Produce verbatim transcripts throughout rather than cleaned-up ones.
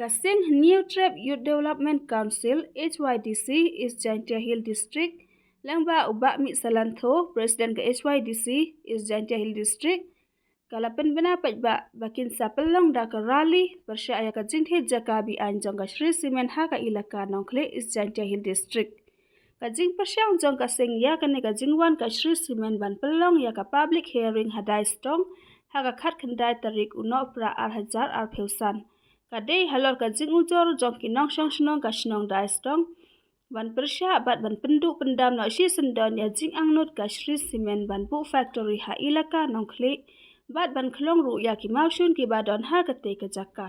Ka seng Hynñiewtrep Youth Development Council, H Y D C, East Jaintia Hills District, lyngba u Bah Mihsalantho, President ka H Y D C East Jaintia Hills District, ka la pynbna paidbah ba kin sa pynlong da ka rally pyrshah ïa ka jingthied jaka be-aiñ jong ka Shree Cement ha ka ilaka Nongkhlieh, East Jaintia Hills District. Ka jingpyrshang jong ka seng ïa kane ka jingwan ka Shree Cement ban pynlong ïa ka public hearing ha Daistong ha ka khatkhyndai tarik u Nohprah ar hajar arphew san, ka dei halor ka jingujor jong ki nongshong shnong ka shnong Daistong ban pyrshah bad ban pynduh pyndam noh shisyndon ïa jingangnud ka Shree Cement ban buh factory ha ilaka Nongkhlieh bad ban khlong ruh ïa ki mawshun kiba don ha katei ka jaka.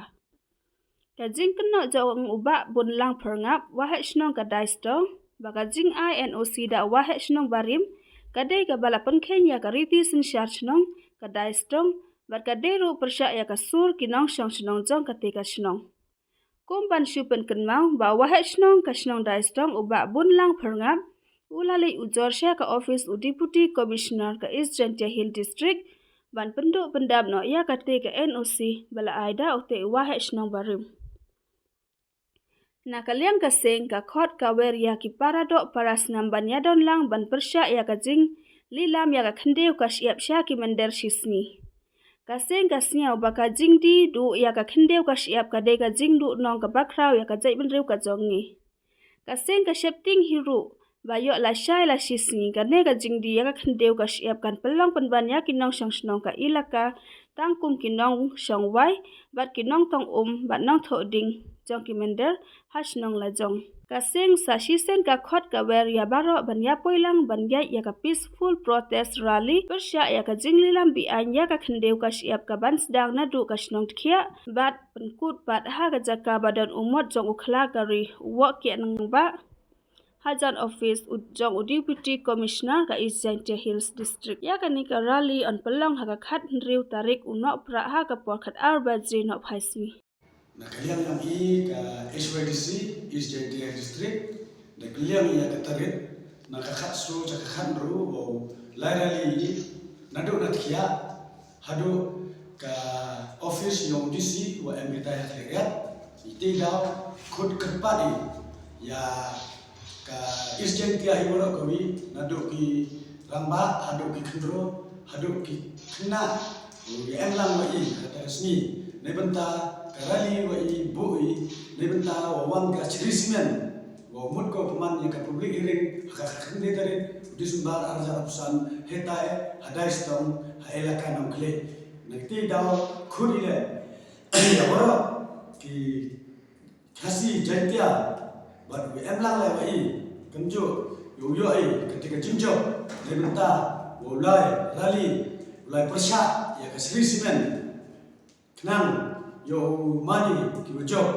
Ka jingkynnoh jong u Bah Bunlang Pyrngap, Waheh Shnong ka Daistong, ba ka jingai N O C da u Waheh Shnong barim ka dei kaba la pynkheiñ ïa ka riti synshar shnong ka Daistong bad ka dei ruh pyrshah ïa ka sur ki nongshong shnong jong katei ka shnong. Kum ban shu pynkynmaw ba u Waheh Shnong ka shnong Daistong u Bah Bunlang Pyrngap u la leit ujor sha ka office u Deputy Commissioner ka East Jaintia Hills District ban pynduh pyndam noh ïa katei ka N O C ba la ai da utei u Waheh Shnong barim. Na ka liang ka seng, ka khot ka wer ïa ki para doh para snam ban ïadon lang ban pyrshah ïa ka jinglilam ïa ka khyndew ka shyiap sha ki mynder shisngi. Ka seng ka sngew ba ka jingdie duh ïa ka khyndew ka shyiap ka dei ka jingduhnong kaba khraw ïa ka jaitbynriew ka jong ngi. Ka seng ka sheptieng hi ruh ba ïoh lashai lashisngi kane ka jingdie ïa ka khyndew ka shyiap kan pynlong pynban ïa ki nongshong shnong ka ilaka, tang kum ki nongshong wai bad ki nongtong um bad nongthoh ding jong ki mynder ha shnong lajong. Ka seng sa shisien ka khot ka wer ïa baroh ban ïapoi lang ban ïaid ïa ka peaceful protest rally pyrshah ïa ka jinglilam be-aiñ ïa ka khyndew ka shyiap kaban sdang naduh ka shnong Dkhiah bad pynkut pat ha ka jaka ba don u mot jong u khla ka ri u Woh Kiatnangbah, hajan office u jong u Deputy Commissioner ka East Jaintia Hills District. Ïa kane ka rally yn pynlong ha ka khathynriew tarik u Nohprah ha ka por khatar baje nohphai sngi. Na ka liang jong i ka H Y D C East Jaintia Hills District, da ka liang ïa kata ka rit, na ka khatsaw sha ka khathynriew u lai rally naduh na Dkhiah haduh ka office jong u D C wa em kita ha Khliehriat. Ite daw khut kyrpad i ïa ka East Jaintia hi baroh kawei, naduh ki rangbah haduh ki khynroo haduh ki khynnah. Ïa em lang wa i ha kata ka sngi, na bynta ka rally wa i buh i, na bynta wa wan ka Shree Cement, wa mut ko pynman ïa ka public hearing ha ka khatkhyndai tarik u December ar hajar arphew san, hetai ha Daistong ha elaka Nongkhlieh. Na kti daw khut i leh ïa baroh ki Khasi Jaintia bad u em lang leh wa i, kumjuh ïa u ïoh i kata ka jingjop na bynta wa u lai rally, u lai pyrshah ïa ka Shree Cement. Khnang ïa u man i ki wa jop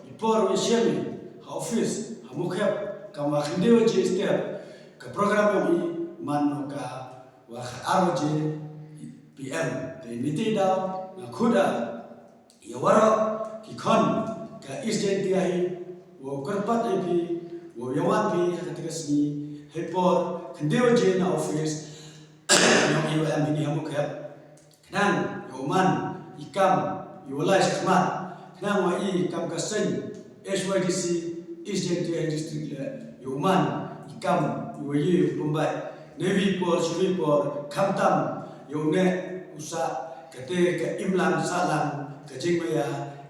i por wa i shem i ha office ha Mawkhep kam wa khyndew baje step, ka program wa i man ka wa khatar baje P M. Te niti daw nga khuda ïa waroh ki khon ka East Jaintia hi, wa kyrpad ïa phi wa ïa wan phi ha kata ka sngi ha i por khyndew baje na office. Nong i wa em hi ni ha Mawkhep. Khnang ïa u man i kam ïa u lai shakhmat. Khnang wa i kam ka seng H Y D C East Jaintia District leh ïa u man i kam ïa u wa i pynbeit. Nevi por shuwi por khamtam ïa u neh u sah kata ka imlang sahlang ka jingmaïa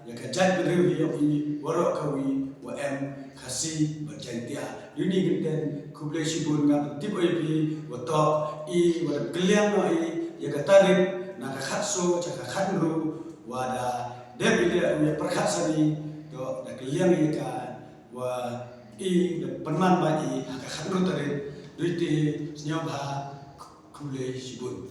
ïa ka jaitbynriew hi ïa i waroh kawi wa em Khasi bad Jaintia. Uni kynten khublei shibun nga pyntip ïa phi wa toh i wa dep kylliang noh i ïa ka tarik na ka khatsaw sha ka khathynriew wa da dep i leh u ïa pyrkhat sani toh da kylliang ïa ka wa i da pynman ba i ha ka khathynriew tarik. Dui te sñiaw bha, khublei shibun.